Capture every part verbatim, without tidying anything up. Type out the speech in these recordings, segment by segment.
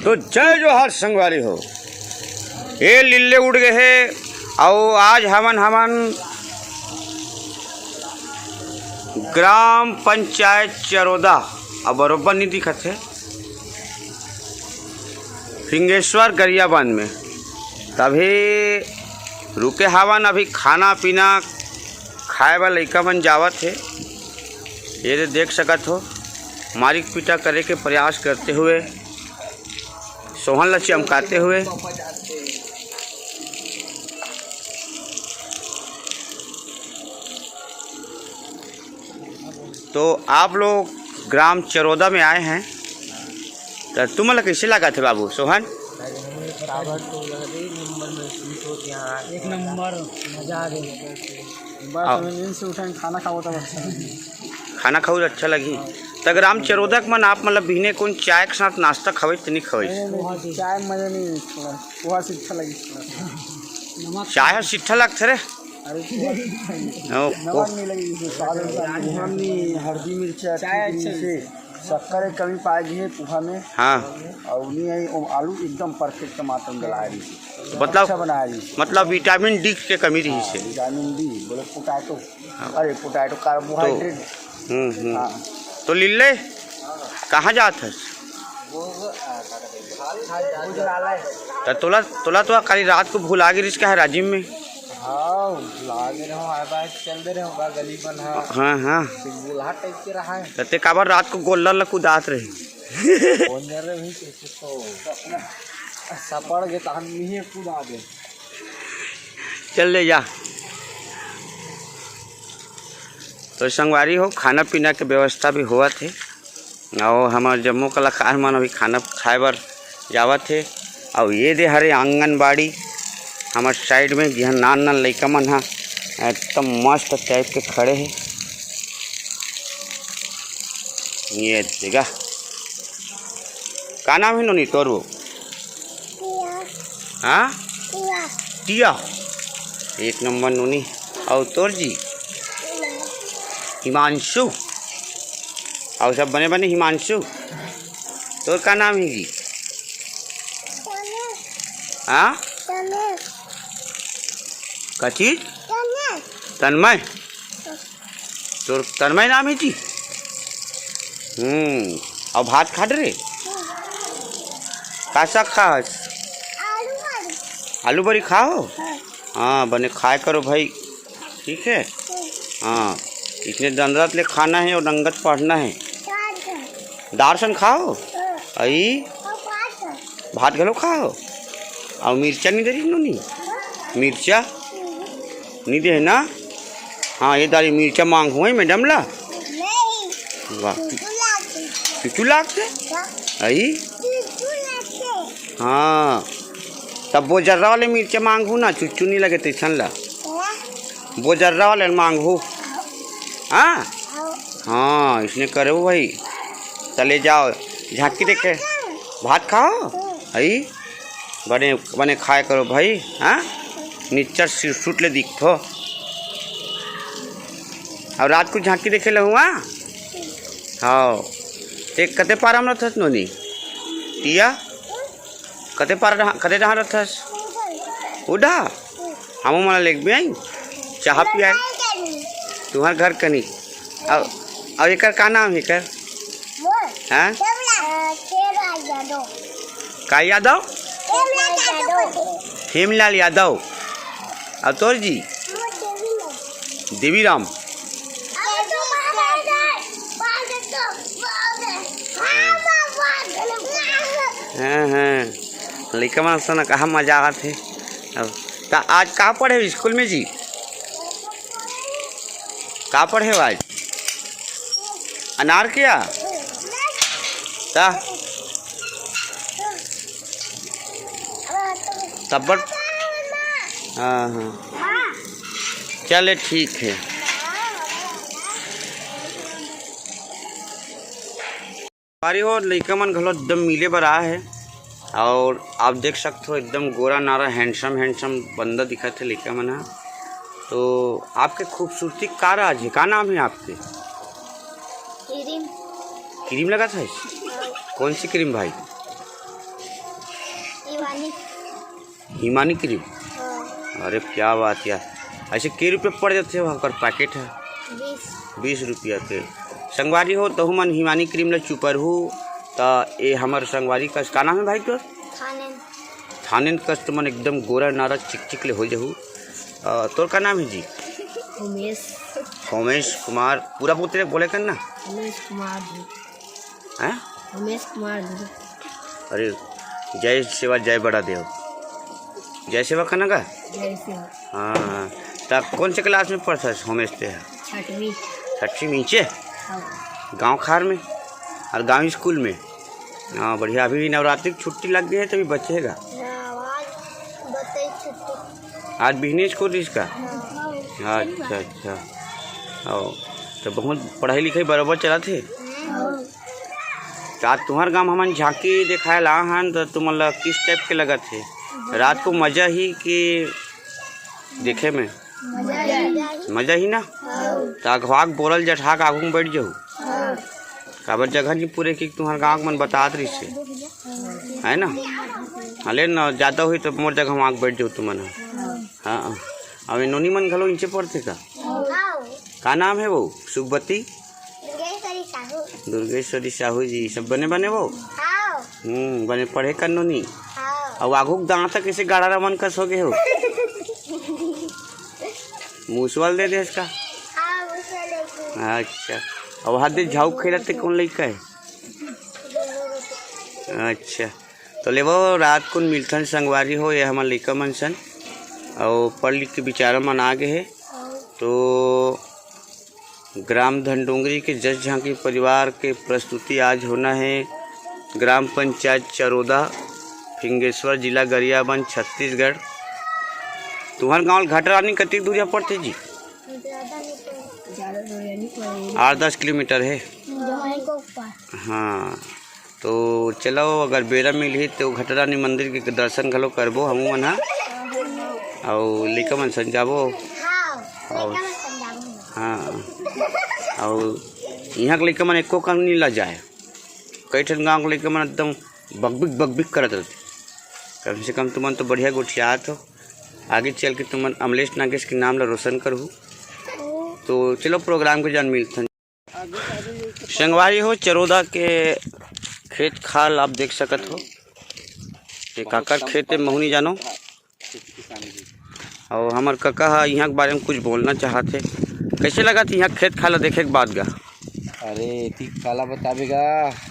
तो जय जोहार संगवारी हो, ये लिल्ले उड़ गए हे। अउ आज हमन हमन ग्राम पंचायत चरोदा, अब बरोबर नहीं दिखत हे, फिंगेश्वर गरियाबंद में। तभी रुके हावन, अभी खाना पीना खाए बर लइका मन जावत हे। ये दे देख सकत हो, मारिक पीटा करे के प्रयास करते हुए सोहन ला चमकाते हुए। तो आप लोग ग्राम चरोदा में आए हैं, तो तुम ला कैसे लगा थे बाबू सोहन? काबर तो लग रही नंबर में सीट होती है। एक नंबर, मजा आ गई। बस आओ। हमें नींद से उठा, खाना खाओ तब अच्छा लगे। खाना खाओ तो अच्छा लगी। तो ग्राम चरोदा के मन आप मतलब बिहने कौन चाय के साथ नाश्ता खवाई तो नहीं खवाई? नहीं, नहीं, चाय मजा नहीं है थोड़ा, पोहा से अच्छा लगे थोड़ा। चाय ह सिट्ठा लगथे रे। अरे, ओ, नमक नहीं लगे इसमें, स्वाद अनुसार नहीं है। राजधानी हल्दी मिर्चा चाय अच्छी अच्छा से शक्कर के कमी पाए गई है पोहा में। हाँ। और नहीं आई, वो आलू एकदम परफेक्ट टमाटर में गलाए रही है। तो मतलब, अच्छा बनाए रही है। मतलब विटामिन डी के कमी रही हाँ, से। विटामिन डी, बोले पोटैटो। हाँ। अरे, पोटैटो तो, कार्बोहाइड्रेट। हम्म, हम्म। हाँ। तो लिल्ले, कहाँ जात हस? त तोला, तोला तो खाली रात को भुला गिरिस का है राजिम में? हाँ, भुला गे रहूं, आए बाए चल दे रहूं, बा गली मन हा। हाँ, हाँ। तो बोलहा टाइप के रहा है। त ते काबर रात को गोल्लर ल कुदात रही? गोल्लर रही, कैसे तो सपड़ के तहन नहीं कुदा दे। चल ले जा। तो संगवारी हो, खाना पीना के व्यवस्था भी होवत हे। अउ हमर जम्मो कलाकार मन अभी खाना खाए बर जावत हे। अउ ये दे हरे आंगनबाड़ी, हमर साइड में जिहां नान नान लइका मन ह एकदम मस्त टाइप के खड़े हे। ये देगा, का नाम हे नोनी तोर वो? हाँ, टिया। एक नंबर नोनी। अउ तोर जी? हिमांशु। अउ सब बने बने हिमांशु। तोर का नाम हे जी? हाँ, का चीज? तन्मय। तोर तन्मय नाम हे जी? हम्म। अउ भात खा डरे? का साग खा हस? आलू बड़ी। आलू बड़ी खाओ? हाँ। हाँ, बने खाए करो भाई, ठीक है? हाँ, इसने दंदरत ले खाना है और नंगत पढ़ना है। दार सन खाओ? हाँ। अई? भात घलो खाओ? अउ मिर्चा नहीं दे रही नोनी? मिर्चा? नहीं दे ना? हाँ, ये दारी मिर्चा मांगहूँ है मैडम ला। वाह। चुचू लागते। आई? हाँ। तब वो जर्रा वाले मिर्चा मांगहूँ ना, चुचू नहीं लगे तैसन ला। वो जर्रा वाले मांगहूँ। हाँ? हाँ, इसने करे हो भाई। चले जाओ, झांकी देखे। भात खाओ? आई? बने, बने खाए करो भाई, हाँ? निच्चर सिरसुट ले दिखथो। अउ रात को झांकी देखे लहुआ? हाँ। ते कते पारा में रथस नोनी? टिया? कते पारा डहा-, कते डहान रथस? उड़ा? हमू मन लेगबे आई? चाहा पियाए? तुम्हार घर कनी। अउ, अउ एकर का नाम हे एकर? हाँ? का यादव? हेमलाल यादव। अउ तोर जी? देवीराम। हाँ, हाँ। लइका मन सन कहाँ मजा आत हे। अब त आज का पढ़े हो स्कूल में जी? का पढ़े हो आज? अनार के या? त तब बड़, हाँ, हाँ। चले, ठीक है। संगवारी हो, लइका मन घलो एकदम मिले बर आए हे। अउ आप देख सकत हो, एकदम गोरा नारा, handsome, handsome बंदा दिखत हे लइका मन ह। तो आपके खूबसूरती का राज हे? का नाम हे आपके? क्रीम। क्रीम लगत हे? कौन सी क्रीम भाई? हिमानी क्रीम। हाँ। अरे, क्या बात यार। ऐसे के रुपये पड़ जाथे ओकर पैकेट ह? बीस। बीस रुपया के। संगवारी हो, तहू मन हिमानी क्रीम ल चुपरहू, त ए हमर संगवारी कस, का नाम हे भाई तोर? थानेन। थानेन कस तुमन एकदम गोरा नारा चिकचिक ले हो जहू। अ, तोर का नाम हे जी? उमेश। उमेश कुमार, पूरा पुत्र बोले कर ना। उमेश कुमार जी। हैं? उमेश कुमार जी। अरे, जय सेवा, जय बड़ा देव। जय सेवा कहना का? जय सेवा। हाँ, हाँ। त कौन से क्लास में पढ़थस उमेश ते ह? छठवीं। छठवीं में नीचे? हाँ। गाँव खार में? और गाँव स्कूल में? हाँ, बढ़िया। अभी नवरात्रि की छुट्टी लग गई है, तभी बचेगा। हाँ, आज बतई छुट्टी। आज बिहने स्कूल रिहिस का? हाँ। अच्छा, अच्छा। ओ, तो बहुत पढ़ाई लिखाई बरोबर चलत हे? हाँ। त आज तुंहर गांव हमन झांकी देखाय ला हन, त तुमन ला किस टाइप के लगत हे? रात को मजा ही कि देखे में? मजा ही। मजा ही ना? हाँ। त अघवाक बोलल जठा के आगू में बैठ जाहू। हाँ। काबर जगह नहीं पूरे कि तुंहर गांव के मन बतात रहिस हे। है ना? हाँ, ले ना, ज्यादा होही त मोर जगह में आके बैठ जाहू तुमन ह। हाँ। अब ए नोनी मन घलो इंचे पढ़थे का? हाँ। का नाम हे वो? सुखबती? दुर्गेश्वरी साहू। दुर्गेश्वरी साहू जी, सब बने बने वो? हाँ। हम्म, बने पढ़े कर नोनी? हाँ। अउ आगू के दांत कैसे गाड़ा रमन कस हो गए हो? मूसवा ल दे दे इसका। हाँ, मूसवा ल दे दे। अच्छा, अउ हाथ दे झाऊ खेलत ते कौन लइका हे? अच्छा, तो लेवो रात कुन मिलथन संगवारी हो, ये हमर लइका मन सन, अउ पढ़ लिख के बिचारा मन आ गए हे। तो ग्राम धनडोंगरी के जस झांकी परिवार के प्रस्तुति आज होना है ग्राम पंचायत चरोदा, फिंगेश्वर, जिला गरियाबंद, छत्तीसगढ़। तुम्हार गांव घटरानी कतिक दूरिया पड़थे जी? ज्यादा नहीं पड़े। ज्यादा दूरिया नहीं पड़े। आठ दस किलोमीटर है। जवाई को ऊपर। हाँ, तो चलो, अगर बेरा मिलही तो घटरानी मंदिर के दर्शन घलो करबो हमू मन ह। अउ लइका मन संग जाबो। हाँ, अउ लइका मन संग जाबो। हाँ, अउ इहाँ के लइका मन एको कन नी लजाए। कई ठन गाँव के लइका मन एकदम बकबिक बकबिक करत रहिथे। कम से कम तुमन तो बढ़िया गोठियात हो, आगे चल के तुमन अमलेश नागेश के नाम ला रोशन करहू। तो चलो, प्रोग्राम के जान मिलथन। संगवारी हो, चरोदा के खेत खाल आप देख सकत हो। ये काकर खेत है, महू नी जानो। अउ हमर कका ह इहाँ के बारे में कुछ बोलना चाहत हे। कैसे लगत इहाँ खेत खाल देखे के बाद गा? अरे, एती काला बताबे गा?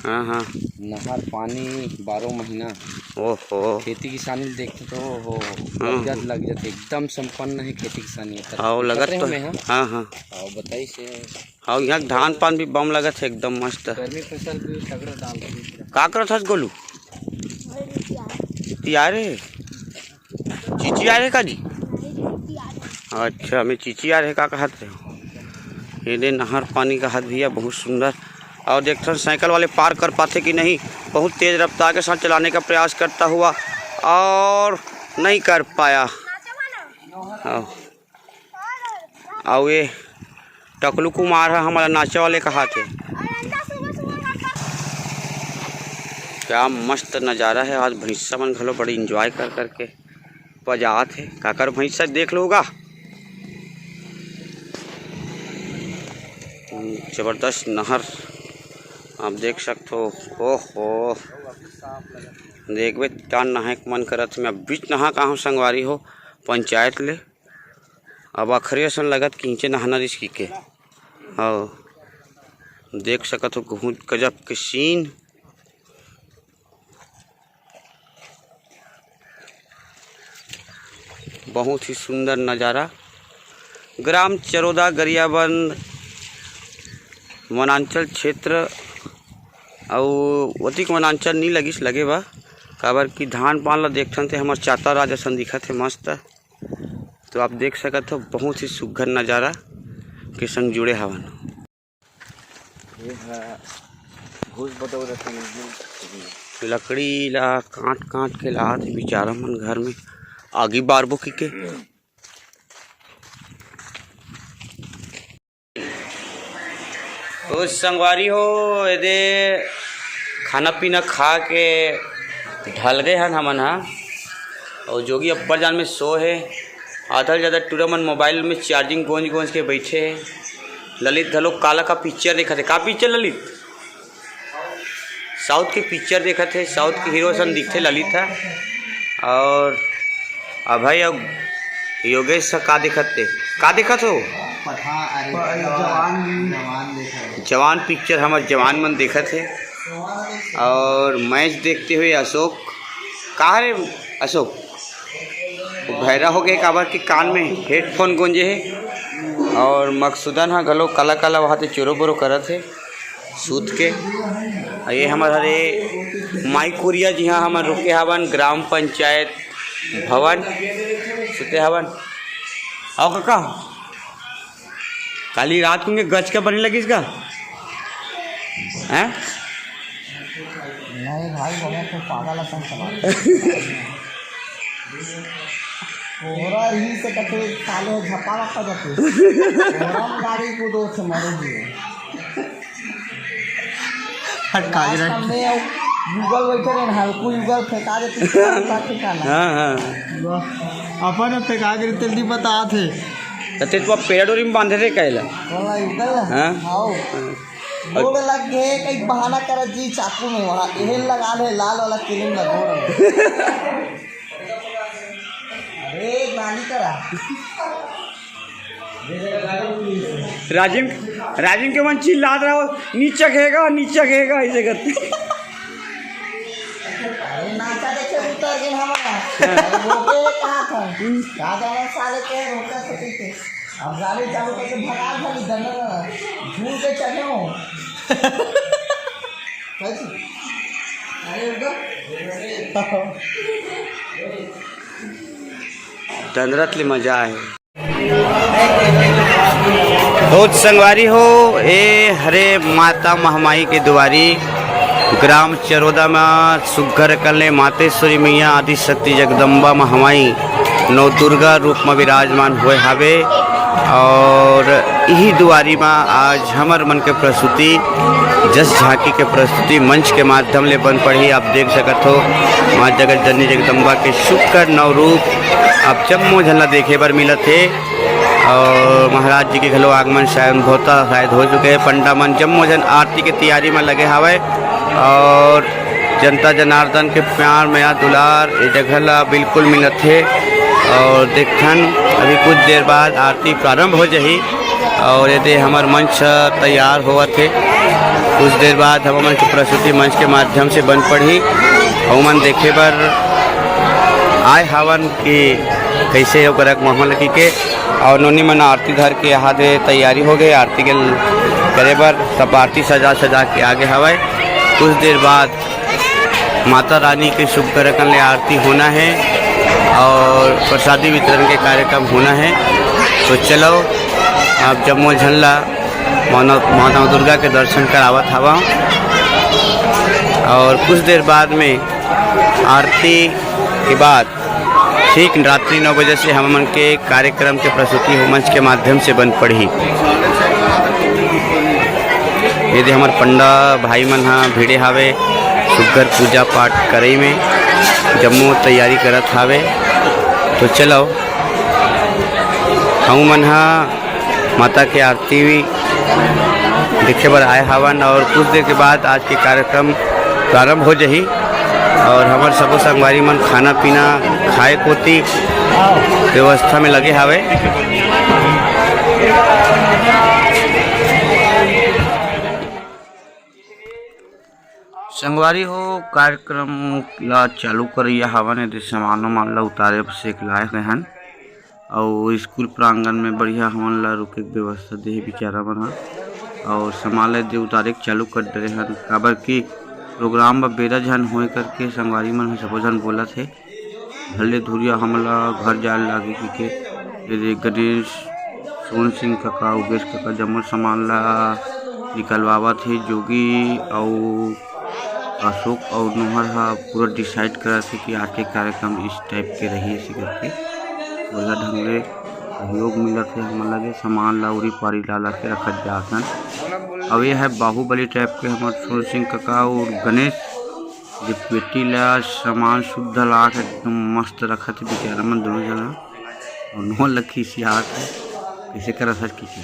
हाँ, हाँ। नहर पानी बारह महीना। ओहो। खेती किसानी ल देखते तो, ओहो, हाँ। लग जात, लग जात, एकदम संपन्न है खेती किसानी। अउ लगत खतरे तो में है। हाँ, हाँ। अउ बताई से हाँ, यहाँ धान पान भी बम लगत हे, एकदम मस्त। गर्मी फसल भी तगड़ा डाल रही है। का करत हस गोलू? तियारे? चीची आ रहे का जी? अच्छा, मैं चीची आ रहे का कहत रहे। ये दे नहर पानी का हाथ भैया, बहुत सुंदर। और देखते हैं साइकिल वाले पार कर पाते कि नहीं, बहुत तेज रफ्तार के साथ चलाने का प्रयास करता हुआ और नहीं कर पाया। हाँ। अउ ये टकलू कुमार ह हमला नाचे वाले कहात हे। क्या मस्त नजारा है। आज भैंसा मन घलो बड़ी enjoy कर करके बजात हे। काकर भैंसा देख लो गा। हम्म, जबरदस्त नहर आप देख सकथो। ओहो, देखबे तान नहाए के मन करत हे। मैं बीच नहा का हूँ संगवारी हो, पंचायत ले। अब आखिरी असन लगत कि नीचे नहाना रिस की के। हाँ, देख सकत हो बहुत गजब के scene, बहुत ही सुंदर नज़ारा। ग्राम चरोदा गरियाबंद वनांचल क्षेत्र, अउ ओतिक वनांचल नी लगिस, लगे बा, काबर कि धान पान ला देखथन ते हमर चाता राज असन दिखत हे मस्त। तो आप देख सकत हो, बहुत ही सुघर नज़ारा के संग जुड़े हवन। ये ह घूस बटोरत हे। लकड़ी ला काट काट के लात हे बिचारा मन घर में आगी बारबो की के। तो संगवारी हो, एदे खाना पीना खा के ढल गए हन हमन हा। अउ जोगी अब्बड़ जान में सो हे। आधा ले जादा टूरा मन मोबाइल में चार्जिंग गोंज गोंज के बइठे हे। ललित घलो काला का पिक्चर देखत हे। का पिक्चर ललित? साउथ के पिक्चर देखत हे। साउथ के हीरो असन दिखथे ललित ह। अउ अभय अउ योगेश ह का देखत हे? का देखत हो? पठान, अरे, प-, जवान, जवान। जवान देखत हे। जवान पिक्चर हमर जवान मन देखत हे। अउ मैच देखते हुए अशोक, का रे अशोक? वो भैरा हो गए, काबर के कान में हेडफोन गोंजे हे। अउ मकसूदन ह घलो काला काला वहाँ ते चोरो बोरो करत हे सूत के। अउ ये हमर हरे माई कुरिया, जिहाँ हमन रुके हवन, ग्राम पंचायत भवन सुते हवन। आओ काका, काली रात को गच का बने लगिस का? हैं? नहीं भाई, बने तो पागल असन चला। कोहरा रही से कते साले झपा लगा जाते। कोहरा में गाड़ी को दो से मरे जी। हट, कागज रास्ता रख। में युगल बैठे रहे, हल्कू युगल फेंका देते, का ठिकाना। हाँ, हाँ। वाह। अपन में फेंका के तेल दी बता थे। त ते तो पेड़ाडोरी में बांधे रहे काहेला? कौन ला युगल? हाँ। हाँ। गोड़ लग गए, कहीं बहाना कर जी, चाकू में वहाँ एहन लगा ले, लाल वाला किलिंग लगा गोड़ में। अरे, नाली करा। राजिम, राजिम के मन चिल्लात रहो, "नीचा खेगा, नीचा खेगा", ऐसे करते। अरे, नाचा देखे उतर गए हमारा। हाँ। रोके कहाँ था? हम्म। कहाँ जाना साले के रोका सकते थे। अब गाड़ी चालू करके भगा, भगा, झूल के चढ़े हो। कैसे? अरे, उधर। दंदरत ले मजा आए। बहुत संगवारी हो, ए हरे माता महमाई के दुआरी, ग्राम चरोदा म सुग्घर कन ले मातेश्वरी मैया आदिशक्ति जगदम्बा महमाई नवदुर्गा रूप म विराजमान होए हावे। अउ इही दुआरी म आज हमर मन के प्रस्तुति, जस झांकी के प्रस्तुति मंच के माध्यम ले बन पड़ही। आप देख सकत हो, माँ जगत जननी जगदम्बा के सुग्घर नव रूप आप जम्मो झन ला देखे बर मिलत हे। अउ महाराज जी के घलो आगमन शायद होता, शायद हो चुके हे। पंडा मन जम्मो झन आरती के तैयारी म लगे हावय। अउ जनता जनार्दन के प्यार, मया, दुलार ए जगह ला बिल्कुल मिलत हे। अउ देखथन, अभी कुछ देर बाद आरती प्रारंभ हो जाही। अउ एदे हमर मंच तैयार होवत हे। कुछ देर बाद हमन के प्रस्तुति मंच के माध्यम से बन पड़ही। हमन देखे बर आए हावन कि कइसे हे ओकर माहौल कहिके। अउ नोनी मन आरती धर के यहाँ दे तैयारी हो गए आरती के करे बर। सब आरती सजा सजा के आगे हवय। कुछ देर बाद माता रानी के सुग्घर कन ले आरती होना हे अउ प्रसादी वितरण के कार्यक्रम होना हे। तो चलो, आप जम्मो झन ला माँ नव-, माँ नवदुर्गा के दर्शन करावत हवं। अउ कुछ देर बाद में आरती के बाद ठीक रात्रि नौ बजे से हमन के कार्यक्रम के प्रस्तुति मंच के माध्यम से बन पड़ही। एदे हमर पंडा भाई मन ह भिड़े हावे सुग्घर पूजा पाठ करई में, जम्मो तैयारी करत हावे। तो चलो, हमू मन ह माता के आरती देखे बर आए हावन अउ कुछ देर के बाद आज के कार्यक्रम प्रारंभ हो जाही अउ हमर सबो संगवारी मन खाना पीना खाए कोती व्यवस्था में लगे हावे। संगवारी हो, कार्यक्रम ला चालू करइया हावन, एदे सामान उमान ला उतारे बर से लाए गए हन। अउ स्कूल प्रांगण में बढ़िया हमन ला रुके के व्यवस्था देहे बिचारा मन ह। अउ सामान ला दे उतारे के चालू कर डरे हन, काबर कि प्रोग्राम बर बेरा झन होए करके संगवारी मन ह सबो झन बोलत हे, "भले धुरिया हमन ला घर जाए लागही" कहिके। ये दे गणेश, सोन सिंह कका, उगेश कका जम्मो सामान ला निकलवावत हे। जोगी अउ अशोक अउ नोहर ह पूरा decide करत हे कि आज के कार्यक्रम इस type के रही, ऐसे करके बढ़िया ढंग ले सहयोग मिलत हे हमन लगे। सामान ला उरी पारी ला ला के रखत जात हन। अब ये है बाहुबली type के हमर सोन सिंह कका अउ गणेश ये पेटी ला सामान सुद्धा ला के एकदम मस्त रखत हे बेचारा मन दोनों जना। अउ नोहन ला खिसियात हे, कइसे करत हस किसी।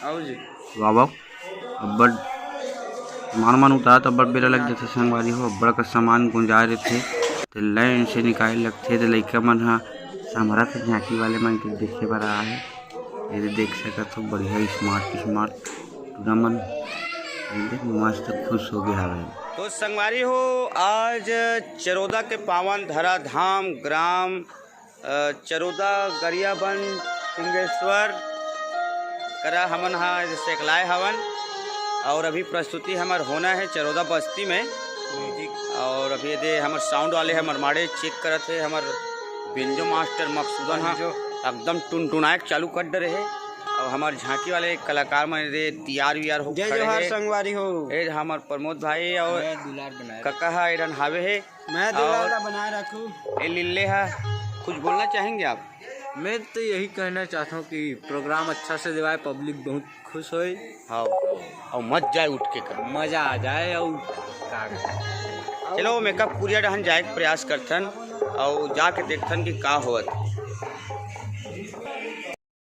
आओ जी। वाह, वाह। अब्बड़ सामान मन उतारत अब्बड़ बेरा लग जाथे संगवारी हो, अब्बड़ का सामान गुंजाय रहिथे, ते लाइन से निकाले लगथे, ते लइका मन ह संभरत हे, झांकी वाले मन के देखे बर आए हे। ये देख सकत हो, बढ़िया smart smart टूरा मन, ये देख मस्त खुश हो गए हवे। तो संगवारी हो, आज चरोदा के पावन धरा धाम ग्राम अ, चरोदा गरियाबंद सिंगेश्वर करा हमन हा सेकलाए हवन। और अभी प्रस्तुति हमर होना है चरोदा बस्ती में। और अभी ये दे हमर sound वाले हमर माड़े check करत हे, हमर बेंजो master मकसूदन हा एकदम टुनटुनाए के चालू कर डरे हे। और हमर झांकी वाले कलाकार मन दे तियार वियार हो जय खड़े जोहार हे। संगवारी हो। ए हमर प्रमोद भाई और मैं दुलार बनाए कका हा एडन हावे हे। मैं और दुलार ला बनाए रखूं। ए लिल्ले हा, कुछ बोलना चाहेंगे आप? मैं तो यही कहना चाहता हूँ कि program अच्छा से देवाए, public बहुत खुश होए। हाँ, और मत जाए उठ के कर। मजा आ जाए और का करे। चलो, makeup कुरिया डहन जाए के प्रयास करथन और जाके देखथन कि का होवत।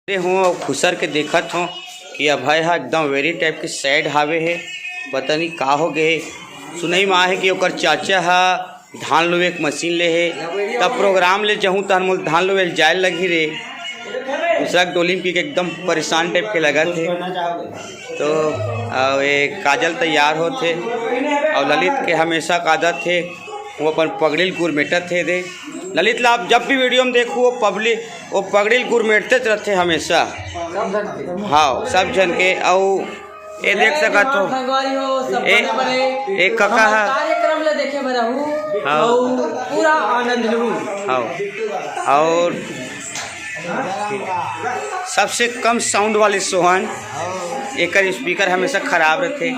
अरे हूँ अउ खुसर के देखत हूँ कि अभय हा एकदम वेरी type के sad हावे हे, पता नहीं का हो गए। सुनई में आहे कि ओकर चाचा हा धान लुवे के मशीन ले हे, तब program ले जहूँ तहन मोल धान लुवे ल जाए लगही रे। दूसरा के डोली में पी के एकदम परेशान type के लगत हे। तो अउ ये काजल तैयार होत हे अउ ललित के हमेशा का आदत हे, वो अपन पगड़ी ल गुरमेटत हे दे। ललित ला आप जब भी video में देखू वो पबली वो पगड़ी ल गुरमेटते रहथे हमेशा। हाँ, सब झन के। अउ ये देख सकत हो, ए, ए कका हा। कार्यक्रम ला देखे बर आहू हाँ। अउ पूरा आनंद लू। हाँ, और सबसे कम sound वाले सोहन, एकर speaker हमेशा खराब रहथे।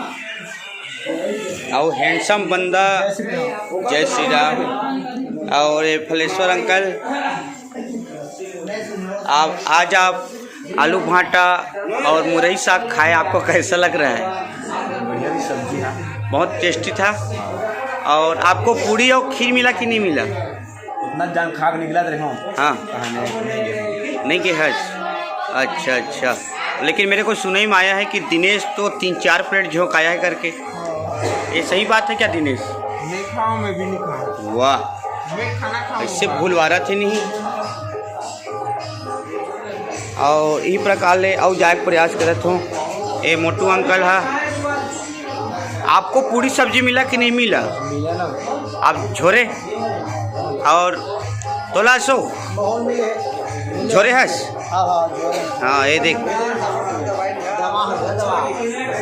अउ handsome बंदा, जय श्री राम। और ये फलेश्वर अंकल, आप आज आप आलू भाटा और मुरई साग खाए, आपको कैसा लग रहा है? बढ़िया भी सब्जी है। बहुत tasty था। और आपको पूड़ी और खीर मिला कि नहीं मिला? उतना जान खा के निकला रहे हम। हाँ। कहाँ नहीं, नहीं गए। नहीं गए हज? अच्छा, अच्छा। लेकिन मेरे को सुनई में आया है कि दिनेश तो तीन चार plate झोंक आया है करके। ये सही बात है क्या दिनेश? नहीं खाऊं, मैं भी नहीं खाऊं। वाह, मैं खाना खाऊं। ऐसे भूलवारा थे नहीं। और यही प्रकार ले अउ जाए के प्रयास करत हूँ। ए मोटू अंकल हा, आपको पूरी सब्जी मिला कि नहीं मिला? मिला ना। आप झोरे और तोला सो माहौल मिले। झोरे हस? हाँ, हाँ, झोरे। हाँ, ये देख। दमा, दमा।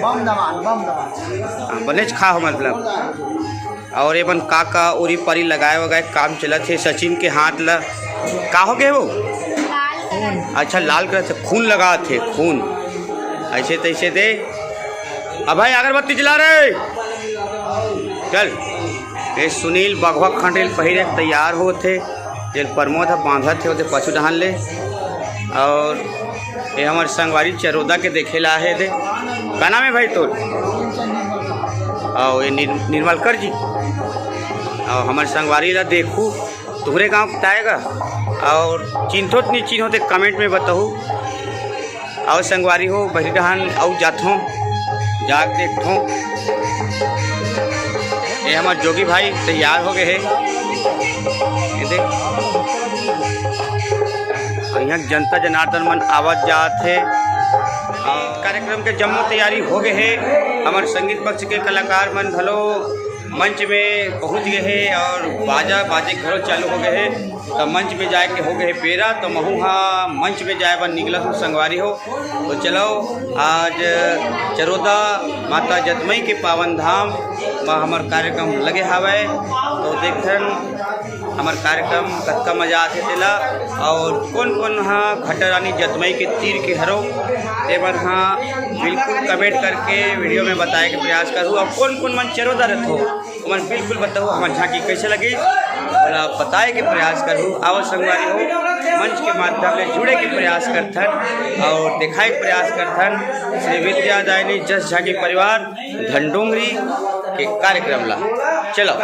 बम दमान, बम दमान। हाँ, बनेच खा हो मतलब। और ये मन का का उरी पारी लगाए वगाए काम चलत हे। सचिन के हाथ ला का हो गए वो? अच्छा, लाल कलर से खून लगात हे, खून। ऐसे तैसे दे। अब भाई अगरबत्ती जला रे। चल, ये सुनील बघवा खंडेल पहिरे के तैयार होत हे, जेल प्रमोद ह बांधत हे ओदे पाछू डहान ले। और ये हमर संगवारी चरोदा के देखे ला आहे दे। का नाम है भाई तोर? और ये निर-, निर्मलकर जी। और हमर संगवारी ला देखू, तुहरे गांव के आएगा। और चिन्हत नहीं चिन्हत comment में बताहू। अउ संगवारी हो, बहिरी डहान अउ जाथों, जाके देखथों। ये हमर जोगी भाई तैयार हो गए हे। ये देख, अउ यहाँ जनता जनार्दन मन आवत जात हे। अउ कार्यक्रम के जम्मो तैयारी हो गए हे। हमर संगीत पक्ष के कलाकार मन घलो मंच में पहुँच गए हे और बाजा बाजे घलो चालू हो गए हे। तो मंच में जाए के हो गए बेरा, तो महू हा मंच में जाए बर निकलत हूँ संगवारी हो। तो चलो, आज चरोदा माता जतमई के पावन धाम म हमर कार्यक्रम लगे हावय। तो देखथन हमर कार्यक्रम कतका मजा आथे तेला, और कोन कोन हा घटारानी जतमई के तीर के हरो, तेमन हा बिल्कुल comment करके video में बताए के प्रयास करू। और कोन कोन मन चरोदा रथो, तुमन बिल्कुल बताओ, हमर झांकी कैसे लगी, ओला बताए के प्रयास करहू। आवत संगवारी हो, मंच के माध्यम ले जुड़े के प्रयास करथन और दिखाए के प्रयास करथन श्री विद्यादायिनी जस झांकी परिवार धनडोंगरी के कार्यक्रम ला। चलो।